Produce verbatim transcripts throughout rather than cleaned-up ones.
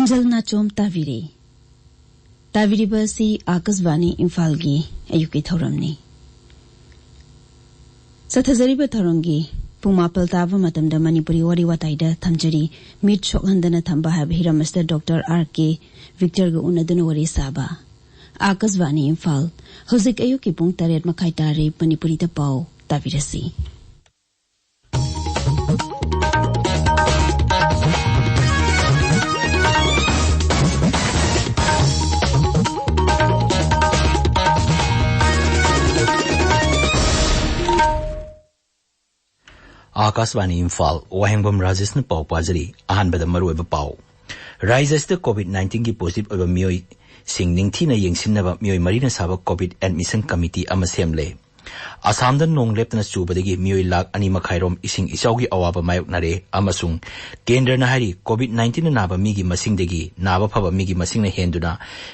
ꯖꯜ ꯅꯥꯆꯣꯝ ꯇꯥꯕꯤꯔꯤ꯫ ꯇꯥꯕꯤꯔꯤꯕ ꯑꯁꯤ ꯑꯥꯀꯥꯁꯕꯥꯅꯤ ꯏꯝꯐꯥꯜꯒꯤ ꯑꯌꯨꯛꯀꯤ ꯊꯧꯔꯝꯅꯤ꯫ ꯆꯠꯊꯖꯔꯤꯕ ꯊꯧꯔꯝꯒꯤ ꯄꯨꯡ ꯃꯥꯄꯜ ꯇꯥꯕ ꯃꯇꯝꯗ ꯃꯅꯤꯄꯨꯔꯤ ꯋꯥꯔꯤ ꯋꯥꯇꯥꯏꯗ ꯊꯝꯖꯔꯤ꯫ ꯃꯤꯠ ꯁꯣꯛꯍꯟꯗꯅ ꯊꯝꯕ ꯍꯥꯏꯕ ꯍꯤꯔꯝ ꯑꯁꯤꯗ ꯗꯣꯛꯇꯔ ꯑꯥꯔ ꯀꯦ ꯚꯤꯛꯇꯔꯒ ꯎꯅꯗꯨꯅ ꯋꯥꯔꯤ ꯁꯥꯕ꯫ ꯑꯥꯀꯥꯁꯕꯥꯅꯤ ꯏꯝꯐꯥꯜ꯫ ꯍꯧꯖꯤꯛ ꯑꯌꯨꯛꯀꯤ ꯄꯨꯡ ꯇꯔꯦꯠ ꯃꯈꯥꯏ ꯇꯥꯔꯦ꯫ ꯃꯅꯤꯄꯨꯔꯤꯗ ꯄꯥꯎ ꯇꯥꯕꯤꯔꯁꯤ꯫ ꯑꯥꯀꯥꯁꯕꯥꯅꯤ ꯏꯝꯐꯥꯜ, ꯋꯥꯍꯦꯡꯕꯝ ꯔꯥꯖꯦꯁꯅ ꯄꯥꯎ ꯄꯥꯖꯔꯤ꯫ ꯑꯍꯥꯟꯕꯗ ꯃꯔꯨꯑꯣꯏꯕ ꯄꯥꯎ꯫ ꯔꯥꯖ꯭ꯌ ꯑꯁꯤꯗ ꯀꯣꯚꯤꯗ ꯅꯥꯏꯟꯇꯤꯟꯒꯤ ꯄꯣꯖꯤꯇꯤꯚ ꯑꯣꯏꯕ ꯃꯤꯑꯣꯏꯁꯤꯡ ꯅꯤꯡꯊꯤꯅ ꯌꯦꯡꯁꯤꯟꯅꯕ ꯃꯤꯑꯣꯏ ꯃꯔꯤꯅ ꯁꯥꯕ ꯀꯣꯚꯤꯗ ꯑꯦꯗꯃꯤꯁꯟ ꯀꯃꯤꯇꯤ ꯑꯃ ꯁꯦꯝꯂꯦ꯫ ꯑꯁꯥꯝꯗ ꯅꯣꯡ ꯂꯦꯞꯇꯅ ꯆꯨꯕꯗꯒꯤ ꯃꯤꯑꯣꯏ ꯂꯥꯈ ꯑꯅꯤ ꯃꯈꯥꯏꯔꯣꯝ ꯏꯁꯤꯡ ꯏꯆꯥꯎꯒꯤ ꯑꯋꯥꯕ ꯃꯥꯌꯣꯛꯅꯔꯦ ꯑꯃꯁꯨꯡ ꯀꯦꯟꯗ꯭ꯔꯅ ꯍꯥꯏꯔꯤ, ꯀꯣꯚꯤꯗ ꯅꯥꯏꯟꯇꯤꯟꯅ ꯅꯥꯕ ꯃꯤꯒꯤ ꯃꯁꯤꯡꯗꯒꯤ ꯅꯥꯕ ꯐꯕ ꯃꯤꯒꯤ ꯃꯁꯤꯡꯅ ꯍꯦꯟꯗꯨꯅ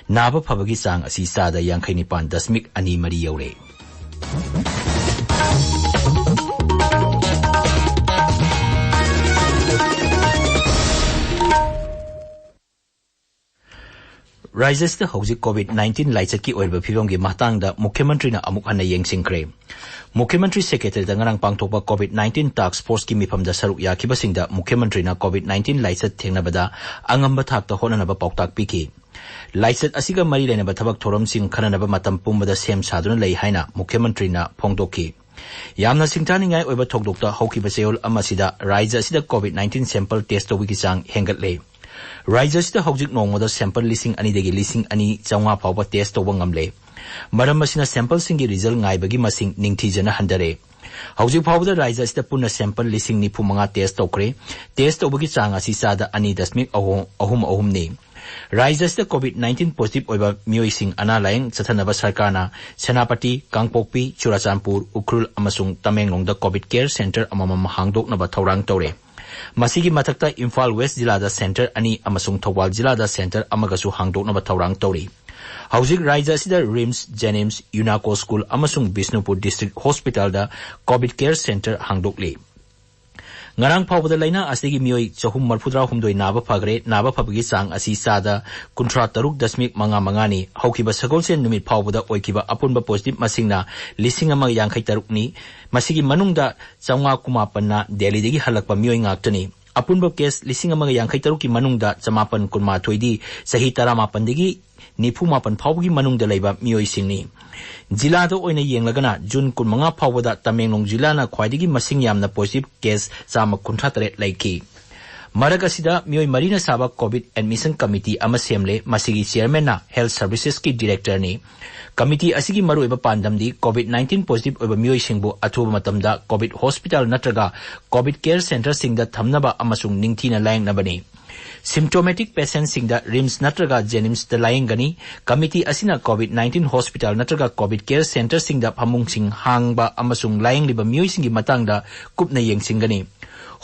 ꯅꯥꯕ ꯐꯕꯒꯤ ꯆꯥꯡ ꯑꯁꯤ ꯆꯥꯗ ꯌꯥꯡꯈꯩ ꯅꯤꯄꯥꯟ ꯗꯁꯃꯤꯛ ꯑꯅꯤ ꯃꯔꯤ ꯌꯧꯔꯦ꯫ ꯔꯥꯖ꯭ꯌ ꯑꯁꯤꯗ ꯍꯧꯖꯤꯛ ꯀꯣꯚꯤꯗ ꯅꯥꯏꯟꯇꯤꯟ ꯂꯥꯏꯆꯠꯀꯤ ꯑꯣꯏꯔꯤꯕ ꯐꯤꯕꯝꯒꯤ ꯃꯇꯥꯡꯗ ꯃꯨꯈ꯭ꯌ ꯃꯟꯇ꯭ꯔꯤꯅ ꯑꯃꯨꯛ ꯍꯟꯅ ꯌꯦꯡꯁꯤꯟꯈ꯭ꯔꯦ꯫ ꯃꯨꯈ꯭ꯌ ꯃꯟꯇ꯭ꯔꯤ ꯁꯦꯀ꯭ꯔꯦꯇꯔꯤꯌꯦꯠꯇ ꯉꯔꯥꯡ ꯄꯥꯡꯊꯣꯛꯄ ꯀꯣꯚꯤꯗ ꯅꯥꯏꯟꯇꯤꯟ ꯇꯥꯛꯁ ꯐꯣꯔꯁꯀꯤ ꯃꯤꯐꯝꯗ ꯁꯔꯨꯛ ꯌꯥꯈꯤꯕꯁꯤꯡꯗ ꯃꯨꯈ꯭ꯌ ꯃꯟꯇ꯭ꯔꯤꯅ ꯀꯣꯚꯤꯗ ꯅꯥꯏꯟꯇꯤꯟ ꯂꯥꯏꯆꯠ ꯊꯦꯡꯅꯕꯗ ꯑꯉꯝꯕ ꯊꯥꯛꯇ ꯍꯣꯠꯅꯅꯕ ꯄꯥꯎꯇꯥꯛ ꯄꯤꯈꯤ꯫ ꯂꯥꯏꯆꯠ ꯑꯁꯤꯒ ꯃꯔꯤ ꯂꯩꯅꯕ ꯊꯕꯛ ꯊꯧꯔꯝꯁꯤꯡ ꯈꯟꯅꯅꯕ ꯃꯇꯝ ꯄꯨꯝꯕꯗ ꯁꯦꯝ ꯁꯥꯗꯨꯅ ꯂꯩ ꯍꯥꯏꯅ ꯃꯨꯈ꯭ꯌ ꯃꯟꯇ꯭ꯔꯤꯅ ꯐꯣꯡꯗꯣꯛꯈꯤ꯫ ꯌꯥꯝꯅ ꯁꯤꯡꯊꯥꯅꯤꯡꯉꯥꯏ ꯑꯣꯏꯕ ꯊꯧꯗꯣꯛꯇ ꯍꯧꯈꯤꯕ ꯆꯌꯣꯜ ꯑꯃꯁꯤꯗ ꯔꯥꯖ꯭ꯌ ꯑꯁꯤꯗ ꯀꯣꯚꯤꯗ ꯅꯥꯏꯟꯇꯤꯟ ꯁꯦꯝꯄꯜ ꯇꯦꯁ ꯇꯧꯕꯒꯤ ꯆꯥꯡ ꯍꯦꯟꯒꯠꯂꯦ꯫ ꯔꯥꯖ꯭ꯌ ꯑꯁꯤꯗ ꯍꯧꯖꯤꯛ ꯅꯣꯡꯃꯗ ꯁꯦꯝꯄꯜ ꯂꯤꯁꯤꯡ ꯑꯅꯤꯗꯒꯤ ꯂꯤꯁꯤꯡ ꯑꯅꯤ ꯆꯥꯝꯃꯉꯥ ꯐꯥꯎꯕ ꯇꯦꯁ ꯇꯧꯕ ꯉꯝꯂꯦ꯫ ꯃꯔꯝ ꯑꯁꯤꯅ ꯁꯦꯝꯄꯜꯁꯤꯡꯒꯤ ꯔꯤꯖꯜ ꯉꯥꯏꯕꯒꯤ ꯃꯁꯤꯡ ꯅꯤꯡꯊꯤꯖꯅ ꯍꯟꯊꯔꯦ꯫ ꯍꯧꯖꯤꯛ ꯐꯥꯎꯕꯗ ꯔꯥꯖ꯭ꯌ ꯑꯁꯤꯗ ꯄꯨꯟꯅ ꯁꯦꯝꯄꯜ ꯂꯤꯁꯤꯡ ꯅꯤꯐꯨ ꯃꯉꯥ ꯇꯦꯁ ꯇꯧꯈ꯭ꯔꯦ꯫ ꯇꯦꯁ ꯇꯧꯕꯒꯤ ꯆꯥꯡ ꯑꯁꯤ ꯆꯥꯗ ꯑꯅꯤ ꯗꯁꯃꯤꯛ ꯑꯍꯨꯝ, ꯑꯍꯨꯝ ꯑꯍꯨꯝꯅꯤ꯫ ꯔꯥꯖ꯭ꯌ ꯑꯁꯤꯗ ꯀꯣꯚꯤꯗ ꯅꯥꯏꯟꯇꯤꯟ ꯄꯣꯖꯤꯇꯤꯚ ꯑꯣꯏꯕ ꯃꯤꯑꯣꯏꯁꯤꯡ ꯑꯅꯥ ꯂꯥꯌꯦꯡ ꯆꯠꯊꯅꯕ ꯁꯔꯀꯥꯔꯅ ꯁꯦꯅꯥꯄꯇꯤ, ꯀꯥꯡꯄꯣꯛꯄꯤ, ꯆꯨꯔꯥꯆꯥꯟꯄꯨꯔ, ꯎꯈ꯭ꯔꯨꯜ ꯑꯃꯁꯨꯡ ꯇꯃꯦꯡꯂꯣꯡꯗ ꯀꯣꯚꯤꯗ ꯀꯦꯌꯔ ꯁꯦꯟꯇꯔ ꯑꯃꯃꯝ ꯍꯥꯡꯗꯣꯛꯅꯕ ꯊꯧꯔꯥꯡ ꯇꯧꯔꯦ꯫ ꯃꯁꯤꯒꯤ ꯃꯊꯛꯇ ꯏꯝꯐꯥꯜ ꯋꯦꯁ ꯖꯤꯂꯥꯗ ꯁꯦꯟꯇꯔ ꯑꯅꯤ ꯑꯃꯁꯨꯡ ꯊꯧꯕꯥꯜ ꯖꯤꯂꯥꯗ ꯁꯦꯟꯇꯔ ꯑꯃꯒꯁꯨ ꯍꯥꯡꯗꯣꯛꯅꯕ ꯊꯧꯔꯥꯡ ꯇꯧꯔꯤ꯫ ꯍꯧꯖꯤꯛ ꯔꯥꯖ꯭ꯌ ꯑꯁꯤꯗ ꯔꯤꯝꯁ, ꯖꯦꯅꯤꯝꯁ, ꯌꯨꯅꯥꯀꯣ ꯁ꯭ꯀꯨꯜ ꯑꯃꯁꯨꯡ ꯕꯤꯁꯅꯨꯄꯨꯔ ꯗꯤꯁꯇ꯭ꯔꯤꯛ ꯍꯣꯁꯄꯤꯇꯥꯜꯗ ꯀꯣꯚꯤꯗ ꯀꯦꯌꯔ ꯁꯦꯟꯇꯔ ꯍꯥꯡꯗꯣꯛꯂꯤ꯫ ꯉꯔꯥꯡ ꯐꯥꯎꯕꯗ ꯂꯥꯏꯅꯥ ꯑꯁꯤꯗꯒꯤ ꯃꯤꯑꯣꯏ ꯆꯍꯨꯝ ꯃꯔꯤꯐꯨꯇꯔꯥ ꯍꯨꯝꯗꯣꯏ ꯅꯥꯕ ꯐꯈ꯭ꯔꯦ꯫ ꯅꯥꯕ ꯐꯕꯒꯤ ꯆꯥꯡ ꯑꯁꯤ ꯆꯥꯗ ꯀꯨꯟꯊ꯭ꯔꯥ ꯇꯔꯨꯛ ꯗꯁꯃꯤꯛ ꯃꯉꯥ ꯃꯉꯥꯅꯤ꯫ ꯍꯧꯈꯤꯕ ꯁꯒꯣꯜꯁꯦꯟ ꯅꯨꯃꯤꯠ ꯐꯥꯎꯕꯗ ꯑꯣꯏꯈꯤꯕ ꯑꯄꯨꯟꯕ ꯄꯣꯖꯤꯇꯤꯚ ꯃꯁꯤꯡꯅ ꯂꯤꯁꯤꯡ ꯑꯃ ꯌꯥꯡꯈꯩ ꯇꯔꯨꯛꯅꯤ꯫ ꯃꯁꯤꯒꯤ ꯃꯅꯨꯡꯗ ꯆꯥꯝꯃꯉꯥ ꯀꯨꯟꯃꯥꯄꯟꯅ ꯗꯦꯜꯂꯤꯗꯒꯤ ꯍꯜꯂꯛꯄ ꯃꯤꯑꯣꯏ ꯉꯥꯛꯇꯅꯤ꯫ ꯑꯄꯨꯟꯕ ꯀꯦꯁ ꯂꯤꯁꯤꯡ ꯑꯃꯒ ꯌꯥꯡꯈꯩ ꯇꯔꯨꯛꯀꯤ ꯃꯅꯨꯡꯗ ꯆꯃꯥꯄꯟ ꯀꯨꯟꯃꯥꯊꯣꯏꯗꯤ ꯆꯍꯤ ꯇꯔꯥꯃꯥꯄꯟꯗꯒꯤ ꯅꯤꯐꯨ ꯃꯥꯄꯟ ꯐꯥꯎꯕꯒꯤ ꯃꯅꯨꯡꯗ ꯂꯩꯕ ꯃꯤꯑꯣꯏꯁꯤꯡꯅꯤ꯫ ꯖꯤꯂꯥꯗ ꯑꯣꯏꯅ ꯌꯦꯡꯂꯒꯅ ꯖꯨꯟ ꯀꯨꯟꯃꯉꯥ ꯐꯥꯎꯕꯗ ꯇꯃꯦꯡꯂꯣꯡ ꯖꯤꯂꯥꯅ ꯈ꯭ꯋꯥꯏꯗꯒꯤ ꯃꯁꯤꯡ ꯌꯥꯝꯅ ꯄꯣꯖꯤꯇꯤꯚ ꯀꯦꯁ ꯆꯥꯝꯃ ꯀꯨꯟꯊ꯭ꯔꯥ ꯇꯔꯦꯠ ꯂꯩꯈꯤ꯫ ꯃꯔꯛ ꯑꯁꯤꯗ ꯃꯤꯑꯣꯏ ꯃꯔꯤꯅ ꯁꯥꯕ ꯀꯣꯚꯤꯗ ꯑꯦꯗꯃꯤꯁꯟ ꯀꯃꯤꯇꯤ ꯑꯃ ꯁꯦꯝꯂꯦ꯫ ꯃꯁꯤꯒꯤ ꯆꯤꯌꯔꯃꯦꯟꯅ ꯍꯦꯜꯊ ꯁꯔꯚꯤꯁꯦꯁꯀꯤ ꯗꯤꯔꯦꯛꯇꯔꯅꯤ꯫ ꯀꯃꯤꯇꯤ ꯑꯁꯤꯒꯤ ꯃꯔꯨꯑꯣꯏꯕ ꯄꯥꯟꯗꯝꯗꯤ ꯀꯣꯚꯤꯗ ꯅꯥꯏꯟꯇꯤꯟ ꯄꯣꯖꯤꯇꯤꯚ ꯑꯣꯏꯕ ꯃꯤꯑꯣꯏꯁꯤꯡꯕꯨ ꯑꯊꯨꯕ ꯃꯇꯝꯗ ꯀꯣꯚꯤꯗ ꯍꯣꯁꯄꯤꯇꯥꯜ ꯅꯠꯇ꯭ꯔꯒ ꯀꯣꯚꯤꯗ ꯀꯦꯌꯔ ꯁꯦꯟꯇꯔꯁꯤꯡꯗ ꯊꯝꯅꯕ ꯑꯃꯁꯨꯡ ꯅꯤꯡꯊꯤꯅ ꯂꯥꯌꯦꯡꯅꯕꯅꯤ꯫ ꯁꯤꯝꯇꯣꯃꯦꯇꯤꯛ ꯄꯦꯁꯦꯟꯠꯁꯤꯡꯗ ꯔꯤꯝꯁ ꯅꯠꯇ꯭ꯔꯒ ꯖꯦꯅꯤꯝꯁꯇ ꯂꯥꯌꯦꯡꯒꯅꯤ꯫ ꯀꯃꯤꯇꯤ ꯑꯁꯤꯅ ꯀꯣꯚꯤꯗ ꯅꯥꯏꯟꯇꯤꯟ ꯍꯣꯁꯄꯤꯇꯥꯜ ꯅꯠꯇ꯭ꯔꯒ ꯀꯣꯚꯤꯗ ꯀꯦꯌꯔ ꯁꯦꯟꯇꯔꯁꯤꯡꯗ ꯐꯃꯨꯡꯁꯤꯡ ꯍꯥꯡꯕ ꯑꯃꯁꯨꯡ ꯂꯥꯌꯦꯡꯂꯤꯕ ꯃꯤꯑꯣꯏꯁꯤꯡꯒꯤ ꯃꯇꯥꯡꯗ ꯀꯨꯞꯅ ꯌꯦꯡꯁꯤꯟꯒꯅꯤ꯫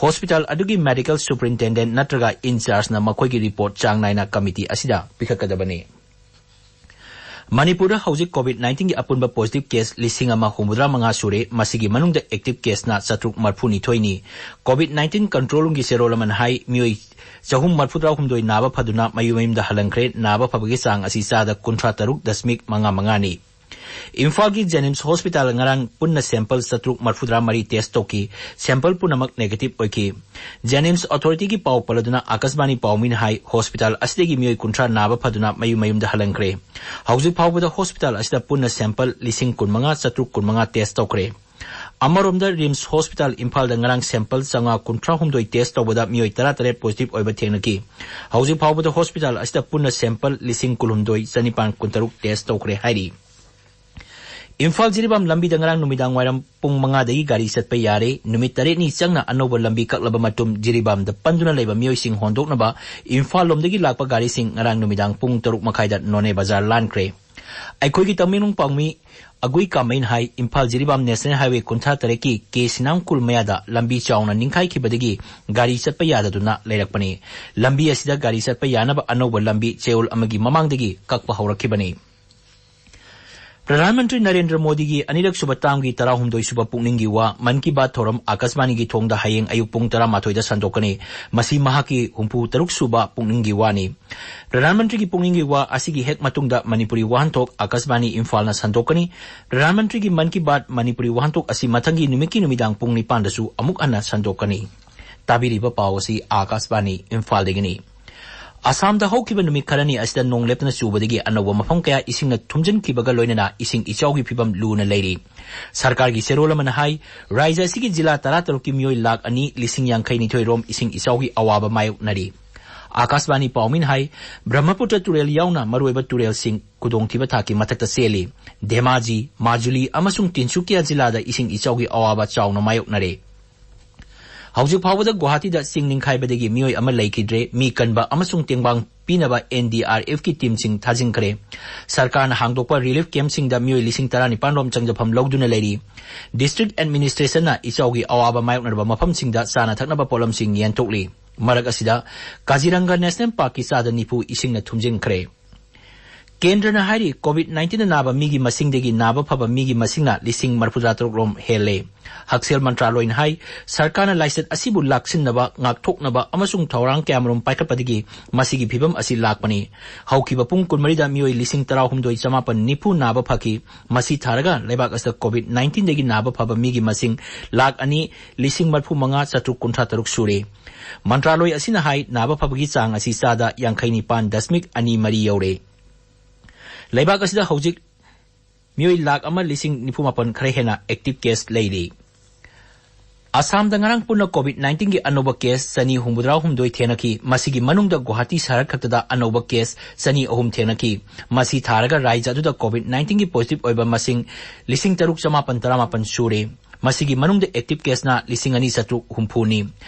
ꯍꯣꯁꯄꯤꯇꯥꯜ ꯑꯗꯨꯒꯤ ꯃꯦꯗꯤꯀꯦꯜ ꯁꯨꯄꯔꯤꯟꯇꯦꯟꯗꯦꯟꯠ ꯅꯠꯇ꯭ꯔꯒ ꯏꯟꯆꯥꯔꯖꯅ ꯃꯈꯣꯏꯒꯤ ꯔꯤꯄꯣꯔꯠ ꯆꯥꯡ ꯅꯥꯏꯅ ꯀꯃꯤꯇꯤ ꯑꯁꯤꯗ ꯄꯤꯈꯠꯀꯗꯕꯅꯤ꯫ ꯃꯅꯤꯄꯨꯔꯗ ꯍꯧꯖꯤꯛ ꯀꯣꯚꯤꯗ ꯅꯥꯏꯟꯇꯤꯟꯒꯤ ꯑꯄꯨꯟꯕ ꯄꯣꯖꯤꯇꯤꯚ ꯀꯦꯁ ꯂꯤꯁꯤꯡ ꯑꯃ ꯍꯨꯝꯐꯨꯇꯔꯥ ꯃꯉꯥ ꯁꯨꯔꯦ꯫ ꯃꯁꯤꯒꯤ ꯃꯅꯨꯡꯗ ꯑꯦꯛꯇꯤꯚ ꯀꯦꯁꯅ ꯆꯥꯇ꯭ꯔꯨꯛ ꯃꯔꯤꯐꯨꯅꯤꯊꯣꯏꯅꯤ꯫ ꯀꯣꯚꯤꯗ ꯅꯥꯏꯟꯇꯤꯟ ꯀꯟꯇ꯭ꯔꯣꯜ ꯔꯨꯝꯒꯤ ꯆꯦꯔꯣꯜ ꯑꯃꯅ ꯍꯥꯏ, ꯃꯤꯑꯣꯏ ꯆꯍꯨꯝ ꯃꯔꯤꯐꯨꯇꯔꯥꯍꯨꯝꯗꯣꯏ ꯅꯥꯕ ꯐꯗꯨꯅ ꯃꯌꯨꯝ ꯃꯌꯨꯝꯗ ꯍꯜꯍꯟꯈ꯭ꯔꯦ꯫ ꯅꯥꯕ ꯐꯕꯒꯤ ꯆꯥꯡ ꯑꯁꯤ ꯆꯥꯗ ꯀꯨꯟꯊ꯭ꯔꯥ ꯇꯔꯨꯛ ꯗꯁꯃꯤꯛ ꯃꯉꯥ ꯃꯉꯥꯅꯤ꯫ ꯏꯝꯐꯥꯜꯒꯤ ꯖꯦꯅꯤꯝꯁ ꯍꯣꯁꯄꯤꯇꯥꯜ ꯉꯔꯥꯡ ꯄꯨꯟꯅ ꯁꯦꯝꯄꯜ ꯆꯥꯇ꯭ꯔꯨꯛ ꯃꯔꯤꯐꯨꯇꯔꯥ ꯃꯔꯤ ꯇꯦꯁ ꯇꯧꯈꯤ꯫ ꯁꯦꯝꯄꯜ ꯄꯨꯝꯅꯃꯛ ꯅꯦꯒꯦꯇꯤꯚ ꯑꯣꯏꯈꯤ꯫ ꯖꯦꯅꯤꯝꯁ ꯑꯣꯊꯣꯔꯤꯇꯤꯒꯤ ꯄꯥꯎ ꯄꯜꯂꯗꯨꯅ ꯑꯥꯀꯥꯁꯕꯥꯅꯤ ꯄꯥꯎꯃꯤꯅ ꯍꯥꯏ, ꯍꯣꯁꯄꯤꯇꯥꯜ ꯑꯁꯤꯗꯒꯤ ꯃꯤꯑꯣꯏ ꯀꯨꯟꯊ꯭ꯔꯥ ꯅꯥꯕ ꯐꯗꯨꯅ ꯃꯌꯨꯝ ꯃꯌꯨꯝꯗ ꯍꯜꯍꯟꯈ꯭ꯔꯦ꯫ ꯍꯧꯖꯤꯛ ꯐꯥꯎꯕꯗ ꯍꯣꯁꯄꯤꯇꯥꯜ ꯑꯁꯤꯗ ꯄꯨꯟꯅ ꯁꯦꯝꯄꯜ ꯂꯤꯁꯤꯡ ꯀꯨꯟꯃꯉꯥ ꯆꯥꯇ꯭ꯔꯨꯛ ꯀꯨꯟꯃꯉꯥ ꯇꯦꯁ ꯇꯧꯈ꯭ꯔꯦ꯫ ꯑꯃꯔꯣꯝꯗ ꯔꯤꯝꯁ ꯍꯣꯁꯄꯤꯇꯥꯜ ꯏꯝꯐꯥꯜꯗ ꯉꯔꯥꯡ ꯁꯦꯝꯄꯜ ꯆꯥꯝꯃꯉꯥ ꯀꯨꯟꯊ꯭ꯔꯥꯍꯨꯝꯗꯣꯏ ꯇꯦꯁ ꯇꯧꯕꯗ ꯃꯤꯑꯣꯏ ꯇꯔꯥꯇꯔꯦꯠ ꯄꯣꯖꯤꯇꯤꯚ ꯑꯣꯏꯕ ꯊꯦꯡꯅꯈꯤ꯫ ꯍꯧꯖꯤꯛ ꯐꯥꯎꯕꯗ ꯍꯣꯁꯄꯤꯇꯥꯜ ꯑꯁꯤꯗ ꯄꯨꯟꯅ ꯁꯦꯝꯄꯜ ꯂꯤꯁꯤꯡ ꯀꯨꯟꯍꯨꯝꯗꯣꯏ ꯆꯅꯤꯄꯥꯟ ꯀꯨꯟꯇꯔꯨꯛ ꯇꯦꯁ ꯇꯧꯈ꯭ꯔꯦ ꯍꯥꯏꯔꯤ꯫ ꯏꯝꯐꯥꯜ ꯖꯤꯔꯤꯕꯥꯝ ꯂꯝꯕꯤꯗ ꯉꯔꯥꯡ ꯅꯨꯃꯤꯗꯥꯡ ꯋꯥꯏꯔꯝ ꯄꯨꯡ ꯃꯉꯥꯗꯒꯤ ꯒꯥꯔꯤ ꯆꯠꯄ ꯌꯥꯔꯦ꯫ ꯅꯨꯃꯤꯠ ꯇꯔꯦꯠꯅꯤ ꯆꯪꯅ ꯑꯅꯧꯕ ꯂꯝꯕꯤ ꯀꯛꯂꯕ ꯃꯇꯨꯡ ꯖꯤꯔꯤꯕꯥꯝꯗ ꯄꯟꯗꯨꯅ ꯂꯩꯕ ꯃꯤꯑꯣꯏꯁꯤꯡ ꯍꯣꯟꯗꯣꯛꯅꯕ ꯏꯝꯐꯥꯜ ꯂꯣꯝꯗꯒꯤ ꯂꯥꯛꯄ ꯒꯥꯔꯤꯁꯤꯡ ꯉꯔꯥꯡ ꯅꯨꯃꯤꯗꯥꯡ ꯄꯨꯡ ꯇꯔꯨꯛ ꯃꯈꯥꯏꯗ ꯅꯣꯅꯦ ꯕꯖꯥꯔ ꯂꯥꯟꯈ꯭ꯔꯦ꯫ ꯑꯩꯈꯣꯏꯒꯤ ꯇꯃꯦꯡꯂꯣꯡ ꯄꯥꯎꯃꯤ ꯑꯒꯨꯏ ꯀꯥꯃꯩꯅ ꯍꯥꯏ, ꯏꯝꯐꯥꯜ ꯖꯤꯔꯤꯕꯥꯝ ꯅꯦꯁꯅꯦꯜ ꯍꯥꯏꯋꯦ ꯀꯨꯟꯊ꯭ꯔꯥ ꯇꯔꯦꯠꯀꯤ ꯀꯦ ꯁꯤꯅꯥꯝ ꯈꯨꯜ ꯃꯌꯥꯗ ꯂꯝꯕꯤ ꯆꯥꯎꯅ ꯅꯤꯡꯈꯥꯏꯈꯤꯕꯗꯒꯤ ꯒꯥꯔꯤ ꯆꯠꯄ ꯌꯥꯗꯗꯨꯅ ꯂꯩꯔꯛꯄꯅꯤ꯫ ꯂꯝꯕꯤ ꯑꯁꯤꯗ ꯒꯥꯔꯤ ꯆꯠꯄ ꯌꯥꯅꯕ ꯑꯅꯧꯕ ꯂꯝꯕꯤ ꯆꯌꯣꯜ ꯑꯃꯒꯤ ꯃꯃꯥꯡꯗꯒꯤ ꯀꯛꯄ ꯍꯧꯔꯛꯈꯤꯕꯅꯤ꯫ ꯄ꯭ꯔꯙꯥꯟ ꯃꯟꯇ꯭ꯔꯤ ꯅꯔꯦꯟꯗ꯭ꯔ ꯃꯣꯗꯤꯒꯤ ꯑꯅꯤꯔꯛ ꯁꯨꯕ ꯇꯥꯝꯒꯤ ꯇꯔꯥꯍꯨꯝꯗꯣꯏ ꯁꯨꯕ ꯄꯨꯛꯅꯤꯡꯒꯤ ꯋꯥ ꯃꯟ ꯀꯤ ꯕꯥꯠ ꯊꯧꯔꯝ ꯑꯥꯀꯥꯁꯕꯥꯅꯤꯒꯤ ꯊꯣꯡꯗ ꯍꯌꯦꯡ ꯑꯌꯨꯛ ꯄꯨꯡ ꯇꯔꯥꯃꯥꯊꯣꯏꯗ ꯁꯟꯗꯣꯛꯀꯅꯤ꯫ ꯃꯁꯤ ꯃꯍꯥꯛꯀꯤ ꯍꯨꯝꯐꯨ ꯇꯔꯨꯛ ꯁꯨꯕ ꯄꯨꯛꯅꯤꯡꯒꯤ ꯋꯥꯅꯤ꯫ ꯄ꯭ꯔꯙꯥꯟ ꯃꯟꯇ꯭ꯔꯤꯒꯤ ꯄꯨꯛꯅꯤꯡꯒꯤ ꯋꯥ ꯑꯁꯤꯒꯤ ꯍꯦꯛ ꯃꯇꯨꯡꯗ ꯃꯅꯤꯄꯨꯔꯤ ꯋꯥꯍꯟꯊꯣꯛ ꯑꯥꯀꯥꯁꯕꯥꯅꯤ ꯏꯝꯐꯥꯜꯅ ꯁꯟꯗꯣꯛꯀꯅꯤ꯫ ꯄ꯭ꯔꯙꯥꯟ ꯃꯟꯇ꯭ꯔꯤꯒꯤ ꯃꯟ ꯀꯤ ꯕꯥꯠ ꯃꯅꯤꯄꯨꯔꯤ ꯋꯥꯍꯟꯊꯣꯛ ꯑꯁꯤ ꯃꯊꯪꯒꯤ ꯅꯨꯃꯤꯠꯀꯤ ꯅꯨꯃꯤꯗꯥꯡ ꯄꯨꯡ ꯅꯤꯄꯥꯟꯗꯁꯨ ꯑꯃꯨꯛ ꯍꯟꯅ ꯁꯟꯗꯣꯛꯀꯅꯤ꯫ ꯇꯥꯕꯤꯔꯤꯕ ꯄꯥꯎ ꯑꯁꯤ ꯑꯥꯀꯥꯁꯕꯥꯅꯤ ꯏꯝꯐꯥꯜꯗꯒꯤꯅꯤ꯫ ꯑꯁꯥꯝꯗ ꯍꯧꯈꯤꯕ ꯅꯨꯃꯤꯠ ꯈꯔꯅꯤ ꯑꯁꯤꯗ ꯅꯣꯡ ꯂꯦꯞꯇꯅ ꯆꯨꯕꯗꯒꯤ ꯑꯅꯧꯕ ꯃꯐꯝ ꯀꯌꯥ ꯏꯁꯤꯡꯅ ꯊꯨꯝꯖꯤꯟꯈꯤꯕꯒ ꯂꯣꯏꯅꯅ ꯏꯁꯤꯡ ꯏꯆꯥꯎꯒꯤ ꯐꯤꯕꯝ ꯂꯨꯅ ꯂꯩꯔꯤ꯫ ꯁꯔꯀꯥꯔꯒꯤ ꯆꯦꯔꯣꯜ ꯑꯃꯅ ꯍꯥꯏ, ꯔꯥꯖ꯭ꯌ ꯑꯁꯤꯒꯤ ꯖꯤꯂꯥ ꯇꯔꯥꯇꯔꯨꯛꯀꯤ ꯃꯤꯑꯣꯏ ꯂꯥꯈ ꯑꯅꯤ ꯂꯤꯁꯤꯡ ꯌꯥꯡꯈꯩ ꯅꯤꯊꯣꯏ ꯔꯣꯝ ꯏꯁꯤꯡ ꯏꯆꯥꯎꯒꯤ ꯑꯋꯥꯕ ꯃꯥꯌꯣꯛꯅꯔꯤ꯫ ꯑꯥꯀꯥꯁꯕꯥꯅꯤ ꯄꯥꯎꯃꯤꯅ ꯍꯥꯏ, ꯕ꯭ꯔꯍ꯭ꯃꯄꯨꯇ꯭ꯔ ꯇꯨꯔꯦꯜ ꯌꯥꯎꯅ ꯃꯔꯨꯑꯣꯏꯕ ꯇꯨꯔꯦꯜꯁꯤꯡ ꯈꯨꯗꯣꯡꯊꯤꯕ ꯊꯥꯛꯀꯤ ꯃꯊꯛꯇ ꯆꯦꯜꯂꯤ꯫ ꯙꯦꯃꯥꯖꯤ, ꯃꯥꯖꯨꯂꯤ ꯑꯃꯁꯨꯡ ꯇꯤꯟꯁꯨꯀꯤꯌꯥ ꯖꯤꯂꯥꯗ ꯏꯁꯤꯡ ꯏꯆꯥꯎꯒꯤ ꯑꯋꯥꯕ ꯆꯥꯎꯅ ꯃꯥꯌꯣꯛꯅꯔꯦ꯫ ꯍꯧꯖꯤꯛ ꯐꯥꯎꯕꯗ ꯒꯨꯋꯥꯍꯥꯇꯤꯗ ꯆꯤꯡ ꯅꯤꯡꯈꯥꯏꯕꯗꯒꯤ ꯃꯤꯑꯣꯏ ꯑꯃ ꯂꯩꯈꯤꯗ꯭ꯔꯦ꯫ ꯃꯤ ꯀꯟꯕ ꯑꯃꯁꯨꯡ ꯇꯦꯡꯕꯥꯡ ꯄꯤꯅꯕ ꯑꯦꯟ ꯗꯤ ꯑꯥꯔ ꯑꯦꯐꯀꯤ ꯇꯤꯝꯁꯤꯡ ꯊꯥꯖꯤꯟꯈ꯭ꯔꯦ꯫ ꯁꯔꯀꯥꯔꯅ ꯍꯥꯡꯗꯣꯛꯄ ꯔꯤꯂꯤꯐ ꯀꯦꯝꯞꯁꯤꯡꯗ ꯃꯤꯑꯣꯏ ꯂꯤꯁꯤꯡ ꯇꯔꯥꯅꯤꯄꯥꯟ ꯔꯣꯝ ꯆꯪꯖꯐꯝ ꯂꯧꯗꯨꯅ ꯂꯩꯔꯤ꯫ ꯗꯤꯁꯇ꯭ꯔꯤꯛ ꯑꯦꯗꯃꯤꯅꯤꯁꯇ꯭ꯔꯦꯁꯟꯅ ꯏꯆꯥꯎꯒꯤ ꯑꯋꯥꯕ ꯃꯥꯌꯣꯛꯅꯔꯕ ꯃꯐꯝꯁꯤꯡꯗ ꯆꯥꯅ ꯊꯛꯅꯕ ꯄꯣꯠꯂꯝꯁꯤꯡ ꯌꯦꯟꯊꯣꯛꯂꯤ꯫ ꯃꯔꯛ ꯑꯁꯤꯗ, ꯀꯥꯖꯤꯔꯪꯒ ꯅꯦꯁꯅꯦꯜ ꯄꯥꯔꯛꯀꯤ ꯆꯥꯗ ꯅꯤꯐꯨ ꯏꯁꯤꯡꯅ ꯊꯨꯝꯖꯤꯟꯈ꯭ꯔꯦ꯫ ꯀꯦꯟꯗ꯭ꯔꯅ ꯍꯥꯏꯔꯤ, ꯀꯣꯚꯤꯗ ꯅꯥꯏꯟꯇꯤꯟꯗ ꯅꯥꯕ ꯃꯤꯒꯤ ꯃꯁꯤꯡꯗꯒꯤ ꯅꯥꯕ ꯐꯕ ꯃꯤꯒꯤ ꯃꯁꯤꯡꯅ ꯂꯤꯁꯤꯡ ꯃꯔꯤꯐꯨꯇꯔꯥ ꯇꯔꯨꯛ ꯔꯣꯝ ꯍꯦꯜꯂꯦ꯫ ꯍꯛꯁꯦꯜ ꯃꯟꯇ꯭ꯔꯥꯂꯣꯏꯅ ꯍꯥꯏ, ꯁꯔꯀꯥꯔꯅ ꯂꯥꯏꯆꯠ ꯑꯁꯤꯕꯨ ꯂꯥꯛꯁꯤꯟꯅꯕ, ꯉꯥꯛꯊꯣꯛꯅꯕ ꯑꯃꯁꯨꯡ ꯊꯧꯔꯥꯡ ꯀꯌꯥꯃꯔꯨꯝ ꯄꯥꯏꯈꯠꯄꯗꯒꯤ ꯃꯁꯤꯒꯤ ꯐꯤꯕꯝ ꯑꯁꯤ ꯂꯥꯛꯄꯅꯤ꯫ ꯍꯧꯈꯤꯕ ꯄꯨꯡ ꯀꯨꯟꯃꯔꯤꯗ ꯃꯤꯑꯣꯏ ꯂꯤꯁꯤꯡ ꯇꯔꯥꯍꯨꯝꯗꯣꯏ ꯆꯃꯥꯄꯟ ꯅꯤꯐꯨ ꯅꯥꯕ ꯐꯈꯤ꯫ ꯃꯁꯤ ꯊꯥꯔꯒ ꯂꯩꯕꯥꯛ ꯑꯁꯤꯗ ꯀꯣꯚꯤꯗ ꯅꯥꯏꯟꯇꯤꯟꯗꯒꯤ ꯅꯥꯕ ꯐꯕ ꯃꯤꯒꯤ ꯃꯁꯤꯡ ꯂꯥꯈ ꯑꯅꯤ ꯂꯤꯁꯤꯡ ꯃꯔꯤꯐꯨ ꯃꯉꯥ ꯆꯥꯇ꯭ꯔꯨꯛ ꯀꯨꯟꯊ꯭ꯔꯥ ꯇꯔꯨꯛ ꯁꯨꯔꯦ꯫ ꯃꯟꯇ꯭ꯔꯥꯂꯣꯏ ꯑꯁꯤꯅ ꯍꯥꯏ, ꯅꯥꯕ ꯐꯕꯒꯤ ꯆꯥꯡ ꯑꯁꯤ ꯆꯥꯗ ꯌꯥꯡꯈꯩ ꯅꯤꯄꯥꯟ ꯗꯁꯃꯤꯛ ꯑꯅꯤ ꯃꯔꯤ ꯌꯧꯔꯦ꯫ ꯂꯩꯕꯥꯛ ꯑꯁꯤꯗ ꯍꯧꯖꯤꯛ ꯃꯤꯑꯣꯏ ꯂꯥꯈ ꯑꯃ ꯂꯤꯁꯤꯡ ꯅꯤꯐꯨ ꯃꯥꯄꯟ ꯈꯔ ꯍꯦꯟꯅ ꯑꯦꯛꯇꯤꯚ ꯀꯦꯁ ꯂꯩꯔꯤ꯫ ꯑꯁꯥꯝꯗ ꯉꯔꯥꯡ ꯄꯨꯟꯅ ꯀꯣꯚꯤꯗ ꯅꯥꯏꯟꯇꯤꯟꯒꯤ ꯑꯅꯧꯕ ꯀꯦꯁ ꯆꯅꯤ ꯍꯨꯝꯐꯨꯇꯔꯥ ꯍꯨꯝꯗꯣꯏ ꯊꯦꯡꯅꯈꯤ꯫ ꯃꯁꯤꯒꯤ ꯃꯅꯨꯡꯗ ꯒꯨꯋꯥꯍꯥꯇꯤ ꯁꯍꯔ ꯈꯛꯇꯗ ꯑꯅꯧꯕ ꯀꯦꯁ ꯆꯅꯤ ꯑꯍꯨꯝ ꯊꯦꯡꯅꯈꯤ꯫ ꯃꯁꯤ ꯊꯥꯔꯒ ꯔꯥꯖ꯭ꯌ ꯑꯗꯨꯗ ꯀꯣꯚꯤꯗ ꯅꯥꯏꯟꯇꯤꯟꯒꯤ ꯄꯣꯖꯤꯇꯤꯚ ꯑꯣꯏꯕ ꯃꯁꯤꯡ ꯂꯤꯁꯤꯡ ꯇꯔꯨꯛ ꯆꯃꯥꯄꯟ ꯇꯔꯥꯃꯥꯄꯟ ꯁꯨꯔꯦ꯫ ꯃꯁꯤꯒꯤ ꯃꯅꯨꯡꯗ active caseꯅ ꯂꯤꯁꯤꯡ ꯑꯅꯤ ꯆꯥꯇ꯭ꯔꯨꯛ ꯍꯨꯝꯐꯨꯅꯤ꯫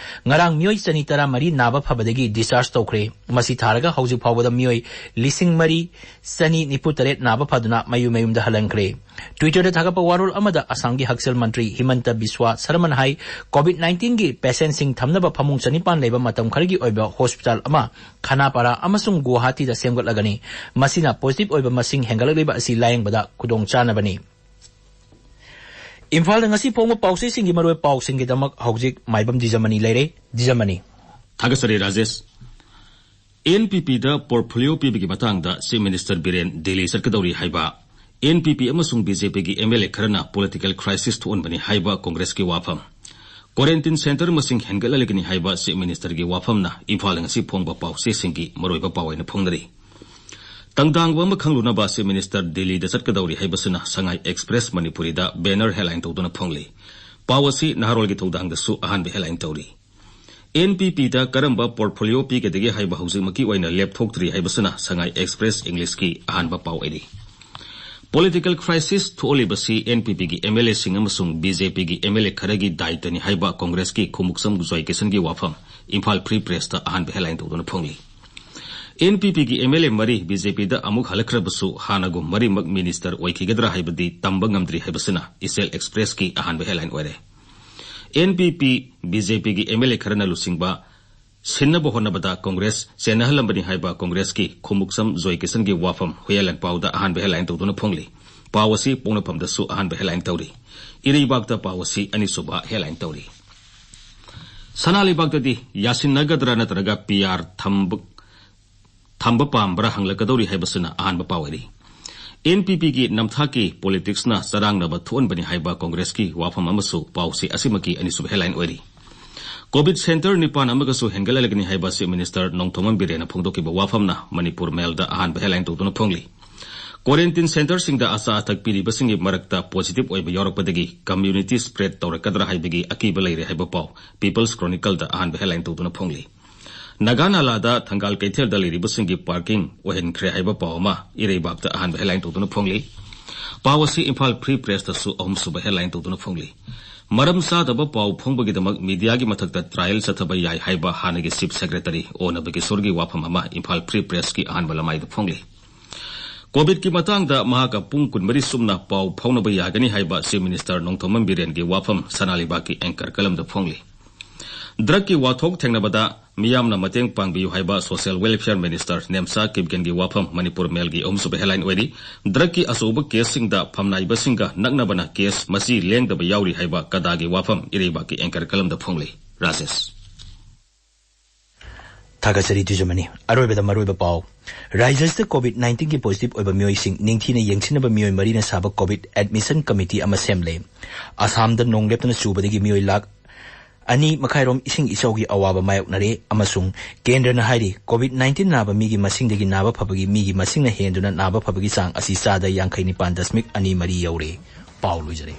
ꯉꯔꯥꯡ ꯃꯤꯑꯣꯏ ꯆꯅꯤ ꯇꯔꯥ ꯃꯔꯤ ꯅꯥꯕ ꯐꯕꯗꯒꯤ discharge ꯇꯧꯈ꯭ꯔꯦ꯫ ꯃꯁꯤ ꯊꯥꯔꯒ ꯍꯧꯖꯤꯛ ꯐꯥꯎꯕꯗ ꯃꯤꯑꯣꯏ ꯂꯤꯁꯤꯡ ꯃꯔꯤ ꯆꯅꯤ ꯅꯤꯐꯨ ꯇꯔꯦꯠ ꯅꯥꯕ ꯐꯗꯨꯅ ꯃꯌꯨꯝ ꯃꯌꯨꯝꯗ ꯍꯜꯍꯟꯈ꯭ꯔꯦ꯫ Twitterꯗ ꯊꯥꯒꯠꯄ ꯋꯥꯔꯣꯜ ꯑꯃꯗ ꯑꯁꯥꯝꯒꯤ ꯍꯛꯁꯦꯜ ꯃꯟꯇ꯭ꯔꯤ ꯍꯤꯃꯟꯇ ꯕꯤꯁ꯭ꯋꯥ ꯁꯔꯃꯟ ꯍꯥꯏ, COVID nineteenꯒꯤ patientꯁꯤꯡ ꯊꯝꯅꯕ ꯐꯃꯨꯡ ꯆꯅꯤꯄꯥꯟ ꯂꯩꯕ ꯃꯇꯝ ꯈꯔꯒꯤ ꯑꯣꯏꯕ hospital ꯑꯃ ꯈꯅꯥꯄꯥꯔꯥ ꯑꯃꯁꯨꯡ ꯒꯨꯋꯥꯍꯥꯇꯤꯗ ꯁꯦꯝꯒꯠꯂꯒꯅꯤ꯫ ꯃꯁꯤꯅ positive ꯑꯣꯏꯕ ꯃꯁꯤꯡ ꯍꯦꯟꯒꯠꯂꯛꯂꯤꯕ ꯑꯁꯤ ꯂꯥꯌꯦꯡꯕꯗ ꯈꯨꯗꯣꯡꯆꯥꯅꯕꯅꯤ꯫ ꯏꯝꯐꯥꯜꯗ ꯉꯁꯤ ꯐꯣꯡꯕ ꯄꯥꯎꯆꯦꯁꯤꯡꯒꯤ ꯃꯔꯨꯑꯣꯏꯕ ꯄꯥꯎꯁꯤꯡꯒꯤꯗꯃꯛ ꯍꯧꯖꯤꯛ ꯃꯥꯏꯕꯝ ꯗꯤꯖꯃꯅꯤ ꯂꯩꯔꯦ꯫ ꯗꯤꯖꯃꯅꯤ꯫ ꯊꯥꯒꯠꯆꯔꯤ ꯔꯥꯖꯦꯁ꯫ NPPꯗ portfolio ꯄꯤꯕꯒꯤ ꯃꯇꯥꯡꯗ Chief Minister ꯕꯤꯔꯦꯟ ꯗꯤꯜꯂꯤ ꯆꯠꯀꯗꯧꯔꯤ ꯍꯥꯏꯕ, NPP ꯑꯃꯁꯨꯡ BJPꯒꯤ MLA ꯈꯔꯅ political crisis ꯊꯣꯛꯍꯟꯕꯅꯤ ꯍꯥꯏꯕ ꯀꯣꯡꯒ꯭ꯔꯦꯁꯀꯤ ꯋꯥꯐꯝ, quarantine centre ꯃꯁꯤꯡ ꯍꯦꯟꯒꯠꯍꯜꯂꯒꯅꯤ ꯍꯥꯏꯕ Chief Ministerꯒꯤ ꯋꯥꯐꯝꯅ ꯏꯝꯐꯥꯜꯗ ꯉꯁꯤ ꯐꯣꯡꯕ ꯄꯥꯎꯆꯦꯁꯤꯡꯒꯤ ꯃꯔꯨꯑꯣꯏꯕ ꯄꯥꯎ ꯑꯣꯏꯅ ꯐꯣꯡꯅꯔꯤ꯫ ꯇꯪꯗꯥꯡꯕ ꯑꯃ ꯈꯪꯂꯨꯅꯕ Chief Minister ꯗꯤꯜꯂꯤꯗ ꯆꯠꯀꯗꯧꯔꯤ ꯍꯥꯏꯕꯁꯤꯅ ꯁꯉꯥꯏ Express ꯃꯅꯤꯄꯨꯔꯤꯗ banner headline ꯇꯧꯗꯨꯅ ꯐꯣꯡꯂꯤ꯫ ꯄꯥꯎ ꯑꯁꯤ ꯅꯍꯥꯔꯣꯜꯒꯤ ꯊꯧꯗꯥꯡꯗꯁꯨ ꯑꯍꯥꯟꯕ headline ꯇꯧꯔꯤ꯫ NPPꯗ ꯀꯔꯝꯕ portfolio ꯄꯤꯒꯗꯒꯦ ꯍꯥꯏꯕ ꯍꯧꯖꯤꯛꯃꯛꯀꯤ ꯑꯣꯏꯅ ꯂꯦꯞꯊꯣꯛꯇ꯭ꯔꯤ ꯍꯥꯏꯕꯁꯤꯅ ꯁꯉꯥꯏ Express Englishꯀꯤ ꯑꯍꯥꯟꯕ ꯄꯥꯎ ꯑꯣꯏꯔꯤ꯫ Political crisis ꯊꯣꯛꯍꯜꯂꯤꯕꯁꯤ NPPꯒꯤ MLAꯁꯤꯡ ꯑꯃꯁꯨꯡ BJPꯒꯤ MLA ꯈꯔꯒꯤ ꯗꯥꯏꯇꯅꯤ ꯍꯥꯏꯕ ꯀꯣꯡꯒ꯭ꯔꯦꯁꯀꯤ ꯈꯨꯃꯨꯛꯁꯝ ꯖꯣꯏꯀꯤꯁꯟꯒꯤ ꯋꯥꯐꯝ ꯏꯝꯐꯥꯜ Free Pressꯇ ꯑꯍꯥꯟꯕ headline ꯇꯧꯗꯨꯅ ꯐꯣꯡꯂꯤ꯫ NPPꯒꯤ MLA ꯃꯔꯤ BJPꯗ ꯑꯃꯨꯛ ꯍꯜꯂꯛꯈ꯭ꯔꯕꯁꯨ ꯍꯥꯟꯅꯒꯨꯝ ꯃꯔꯤꯃꯛ minister ꯑꯣꯏꯈꯤꯒꯗ꯭ꯔꯥ ꯍꯥꯏꯕꯗꯤ ꯇꯝꯕ ꯉꯝꯗ꯭ꯔꯤ ꯍꯥꯏꯕꯁꯤꯅ ꯏꯆꯦꯜ Expressꯀꯤ ꯑꯍꯥꯟꯕ headline ꯑꯣꯏꯔꯦ꯫ NPP, BJPꯒꯤ MLA ꯈꯔꯅ ꯂꯨꯆꯤꯡꯕ ꯁꯤꯟꯅꯕ ꯍꯣꯠꯅꯕꯗ ꯀꯣꯡꯒ꯭ꯔꯦꯁ ꯆꯦꯟꯅꯍꯜꯂꯝꯕꯅꯤ ꯍꯥꯏꯕ ꯀꯣꯡꯒ꯭ꯔꯦꯁꯀꯤ ꯈꯨꯃꯨꯛꯁꯝ ꯖꯣꯏꯀꯤꯁꯟꯒꯤ ꯋꯥꯐꯝ ꯍꯨꯌꯦꯟ ꯂꯥꯟꯄꯥꯎꯗ ꯑꯍꯥꯟꯕ headline ꯇꯧꯗꯨꯅ ꯐꯣꯡꯂꯤ꯫ ꯄꯥꯎ ꯑꯁꯤ ꯄꯣꯛꯅꯐꯝꯗꯁꯨ ꯑꯍꯥꯟꯕ headline ꯇꯧꯔꯤ꯫ ꯏꯔꯩꯕꯥꯛꯇ ꯄꯥꯎ ꯑꯁꯤ ꯑꯅꯤꯁꯨꯕ headline ꯇꯧꯔꯤ꯫ ꯁꯅꯥ ꯂꯩꯕꯥꯛꯇꯗꯤ ꯌꯥꯁꯤꯟꯅꯒꯗ꯭ꯔꯥ ꯅꯠꯇ꯭ꯔꯒ PR ꯊꯝꯕ, ꯊꯝꯕ ꯄꯥꯝꯕ꯭ꯔꯥ ꯍꯪꯂꯛꯀꯗꯧꯔꯤ ꯍꯥꯏꯕꯁꯤꯅ ꯑꯍꯥꯟꯕ ꯄꯥꯎ ꯑꯣꯏꯔꯤ꯫ NPPꯒꯤ ꯅꯝꯊꯥꯛꯀꯤ politicsꯅ ꯆꯔꯥꯡꯅꯕ ꯊꯣꯛꯍꯟꯕꯅꯤ ꯍꯥꯏꯕ ꯀꯣꯡꯒ꯭ꯔꯦꯁꯀꯤ ꯋꯥꯐꯝ ꯑꯃꯁꯨ ꯄꯥꯎꯆꯦ ꯑꯁꯤꯃꯛꯀꯤ ꯑꯅꯤꯁꯨꯕ headline ꯑꯣꯏꯔꯤ꯫ COVID centre ꯅꯤꯄꯥꯟ ꯑꯃꯒꯁꯨ ꯍꯦꯟꯒꯠꯍꯜꯂꯒꯅꯤ ꯍꯥꯏꯕ Chief Minister ꯅꯣꯡꯊꯣꯝꯕꯝ ꯕꯤꯔꯦꯟꯅ ꯐꯣꯡꯗꯣꯛꯈꯤꯕ ꯋꯥꯐꯝꯅ ꯃꯅꯤꯄꯨꯔ Mailꯗ ꯑꯍꯥꯟꯕ headline ꯇꯧꯗꯨꯅ ꯐꯣꯡꯂꯤ꯫ Quarantine centreꯁꯤꯡꯗ ꯑꯆꯥ ꯑꯊꯛ ꯄꯤꯔꯤꯕꯁꯤꯡꯒꯤ ꯃꯔꯛꯇ positive ꯑꯣꯏꯕ ꯌꯥꯎꯔꯛꯄꯗꯒꯤ community spread ꯇꯧꯔꯛꯀꯗ꯭ꯔꯥ ꯍꯥꯏꯕꯒꯤ ꯑꯀꯤꯕ ꯂꯩꯔꯦ ꯍꯥꯏꯕ ꯄꯥꯎ People's Chronicleꯗ ꯑꯍꯥꯟꯕ headline ꯇꯧꯗꯨꯅ ꯐꯣꯡꯂꯤ꯫ ꯅꯥꯒꯥ ꯅꯥꯂꯥꯗ ꯊꯪꯒꯥꯜ ꯀꯩꯊꯦꯜꯗ ꯂꯩꯔꯤꯕꯁꯤꯡꯒꯤ parking ꯑꯣꯏꯍꯟꯈ꯭ꯔꯦ ꯍꯥꯏꯕ ꯄꯥꯎ ꯑꯃ ꯏꯔꯩꯕꯥꯛꯇ ꯑꯍꯥꯟꯕ headline ꯇꯧꯗꯨꯅ ꯐꯣꯡꯂꯤ꯫ ꯄꯥꯎ ꯑꯁꯤ ꯏꯝꯐꯥꯜ ꯐ꯭ꯔꯤ ꯄ꯭ꯔꯦꯁꯇꯁꯨ ꯑꯍꯨꯝꯁꯨꯕ ꯍꯦꯗꯂꯥꯏꯟ ꯇꯧꯗꯨꯅ ꯐꯣꯡꯂꯤ꯫ ꯃꯔꯝ ꯆꯥꯗꯕ ꯄꯥꯎ ꯐꯣꯡꯕꯒꯤꯗꯃꯛ ꯃꯤꯗꯤꯌꯥꯒꯤ ꯃꯊꯛꯇ ꯇ꯭ꯔꯥꯏꯌꯦꯜ ꯆꯠꯊꯕ ꯌꯥꯏ ꯍꯥꯏꯕ ꯍꯥꯟꯅꯒꯤ ꯆꯤꯐ ꯁꯦꯀ꯭ꯔꯦꯇꯔꯤ ꯑꯣ ꯅꯕꯀꯤꯁꯣꯔꯒꯤ ꯋꯥꯐꯝ ꯑꯃ ꯏꯝꯐꯥꯜ ꯐ꯭ꯔꯤ ꯄ꯭ꯔꯦꯁꯀꯤ ꯑꯍꯥꯟꯕ ꯂꯃꯥꯏꯗ ꯐꯣꯡꯂꯤ꯫ ꯀꯣꯚꯤꯗꯀꯤ ꯃꯇꯥꯡꯗ ꯃꯍꯥꯛꯀ ꯄꯨꯡ ꯀꯨꯟꯃꯔꯤ ꯆꯨꯞꯅ ꯄꯥꯎ ꯐꯥꯎꯅꯕ ꯌꯥꯒꯅꯤ ꯍꯥꯏꯕ ꯆꯤꯐ ꯃꯤꯅꯤꯁꯇꯔ ꯅꯣꯡꯊꯣꯝꯕꯝ ꯕꯤꯔꯦꯟꯒꯤ ꯋꯥꯐꯝ ꯁꯅꯥ ꯂꯩꯕꯥꯛꯀꯤ ꯑꯦꯡꯀꯔ ꯀꯂꯝꯗ ꯐꯣꯡꯂꯤ꯫ ꯗ꯭ꯔꯒꯀꯤ ꯋꯥꯊꯣꯛ ꯊꯦꯡꯅꯕꯗ ꯃꯤꯌꯥꯝꯅ ꯃꯇꯦꯡ ꯄꯥꯡꯕꯤꯌꯨ ꯍꯥꯏꯕ ꯁꯣꯁꯤꯌꯦꯜ ꯋꯦꯜꯐꯤꯌꯔ ꯃꯤꯅꯤꯁꯇꯔ ꯅꯦꯝꯆꯥ ꯀꯤꯞꯒꯦꯟꯒꯤ ꯋꯥꯐꯝ ꯃꯅꯤꯄꯨꯔ ꯃꯦꯜꯒꯤ ꯑꯍꯨꯝꯁꯨꯕ ꯍꯦꯗꯂꯥꯏꯟ ꯑꯣꯏꯔꯤ꯫ ꯗ꯭ꯔꯒꯀꯤ ꯑꯆꯧꯕ ꯀꯦꯁꯁꯤꯡꯗ ꯐꯝꯅꯥꯏꯕꯁꯤꯡꯒ ꯅꯛꯅꯕꯅ ꯀꯦꯁ ꯃꯁꯤ ꯂꯦꯡꯗꯕ ꯌꯥꯎꯔꯤ ꯍꯥꯏꯕ ꯀꯗꯥꯒꯤ ꯋꯥꯐꯝ ꯏꯔꯩꯕꯥꯛꯀꯤ ꯑꯦꯡꯀꯔ ꯀꯂꯝꯗ ꯐꯣꯡꯂꯤ꯫ ꯔꯥꯖꯦꯁ꯫ ꯊꯥꯒꯠꯆꯔꯤ ꯇꯨꯖꯃꯅꯤ꯫ ꯑꯔꯣꯏꯕꯗ ꯃꯔꯨꯑꯣꯏꯕ ꯄꯥꯎ꯫ ꯔꯥꯖ꯭ꯌꯁꯤꯗ ꯀꯣꯚꯤꯗ ꯅꯥꯏꯟꯇꯤꯟꯒꯤ ꯄꯣꯖꯤꯇꯤꯚ ꯑꯣꯏꯕ ꯃꯤꯑꯣꯏꯁꯤꯡ ꯅꯤꯡꯊꯤꯅ ꯌꯦꯡꯁꯤꯟꯅꯕ ꯃꯤꯑꯣꯏ ꯃꯔꯤꯅ ꯁꯥꯕ ꯀꯣꯚꯤꯗ ꯑꯦꯗꯃꯤꯁꯟ ꯀꯃꯤꯇꯤ ꯑꯃ ꯁꯦꯝꯂꯦ꯫ ꯑꯁꯥꯝꯗ ꯅꯣꯡ ꯂꯦꯞꯇꯅ ꯆꯨꯕꯗꯒꯤ ꯃꯤꯑꯣꯏ ꯂꯥꯈ ꯑꯅꯤ ꯃꯈꯥꯏꯔꯣꯝ ꯏꯁꯤꯡ ꯏꯆꯥꯎꯒꯤ ꯑꯋꯥꯕ ꯃꯥꯌꯣꯛꯅꯔꯦ ꯑꯃꯁꯨꯡ ꯀꯦꯟꯗ꯭ꯔꯅ ꯍꯥꯏꯔꯤ, ꯀꯣꯚꯤꯗ ꯅꯥꯏꯟꯇꯤꯟ ꯅꯥꯕ ꯃꯤꯒꯤ ꯃꯁꯤꯡꯗꯒꯤ ꯅꯥꯕ ꯐꯕꯒꯤ ꯃꯤꯒꯤ ꯃꯁꯤꯡꯅ ꯍꯦꯟꯗꯨꯅ ꯅꯥꯕ ꯐꯕꯒꯤ ꯆꯥꯡ ꯑꯁꯤ ꯆꯥꯗ ꯌꯥꯡꯈꯩ ꯅꯤꯄꯥꯟ ꯗꯁꯃꯤꯛ ꯑꯅꯤ ꯃꯔꯤ ꯌꯧꯔꯦ꯫ ꯄꯥꯎ ꯂꯣꯏꯖꯔꯦ꯫